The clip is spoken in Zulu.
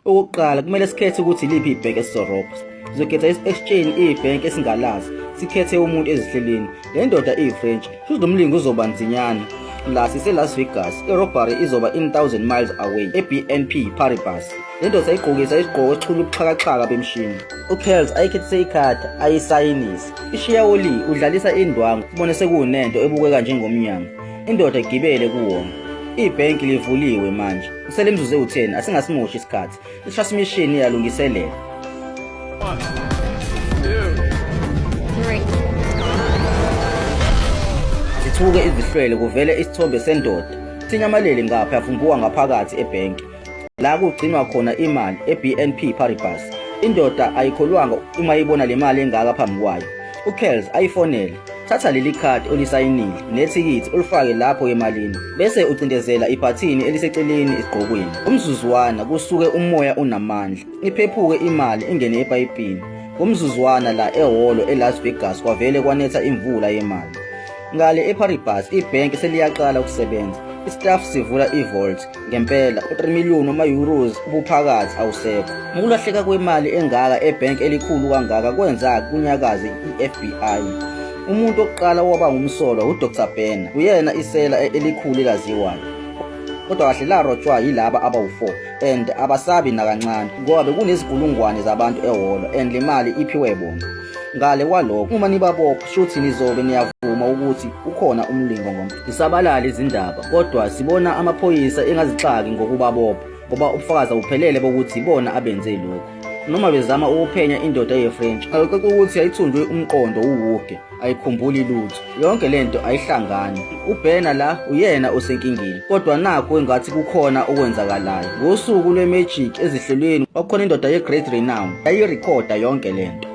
Okokuqala kumele sikhethe ukuthi iliphi ibhenki esizorobha. Sizokhetha i-exchange ibhenki esingalazi, sikhethe umuntu ezihlelweni. Le ndoda iyi-French, futhi lo mlingo uzoba nzinyana. La sise-Las Vegas, i-robbery izoba in 1000 miles away, e-BNP Paribas. Le ndoda igqokisa isigqoko esixhuma ubuxhakaxhaka bemishini. UKels ayikhethise ikhadi, ayisayinise. Ishiya uLee udlalisa indwangu, ubone sekunento ebukeka njengomnyango. Indoda igibele kuwona. Ibhenki livuliwe manje. Kusele imizuzu ewu-10, asingasimoshi isikhathi. I-transmission iyalungiselela. 1, 2, 3. Zithuke izihlwele kuvele isithombe sendoda. Sinyamalele ngapha yavumbuka ngaphakathi ebhenki. La kugcinwa khona imali e-BNP Paribas. Indoda ayikholwanga uma ibona le mali engaka phambi kwayo. UKels ayifonele. Thatha leli khadi olisayinile nethikithi ulifake lapho emalini bese ucindezela ibhathini eliseceleni esigqokweni. Umzuzwana kusuke umoya unamandla, iphephuke imali ingene epayipini. Ngomzuzwana la ehholo eLas Vegas kwavele kwanetha imvula yemali. Ngale eParibas ibhenki seliyaqala ukusebenza. Istaff sivula i-vault. Ngempela u-3 million wama-euros ubuphakathi awusekho. Ukulahleka kwemali engaka ebhenki elikhulu kangaka kwenza kunyakaze i-FBI. Umuntu wokuqala owaba ngumsolwa uDr Benner, uyena isela elikhulu elaziwayo. Kodwa kahle larotshwa yilaba abawu-4 and abasabi nakancane ngoba bekunezinkulungwane zabantu ehholo and le mali iphiwe bona. Ngale kwalokho, uma nibabopha shuthi nizobe niyavuma ukuthi ukhona umlingo ngomntu. Zisabalale izindaba kodwa sibona amaphoyisa engazixaki ngokubabopha ngoba ubufakazi abuphelele bokuthi ibona abenze lokhu. Noma bezama ukuphenya indoda ye-French, akucaci ukuthi yayithunjwe umqondo uwuge, ayikhumbuli lutho. Yonke lento ayihlangani. UBhena la uyena osenkingeni, kodwa nakhu engathi kukhona okwenzakalayo. Ngosuku lwe-magic ezihlelweni kwakukhona indoda ye-Great Renown, yayirekhoda yonke lento.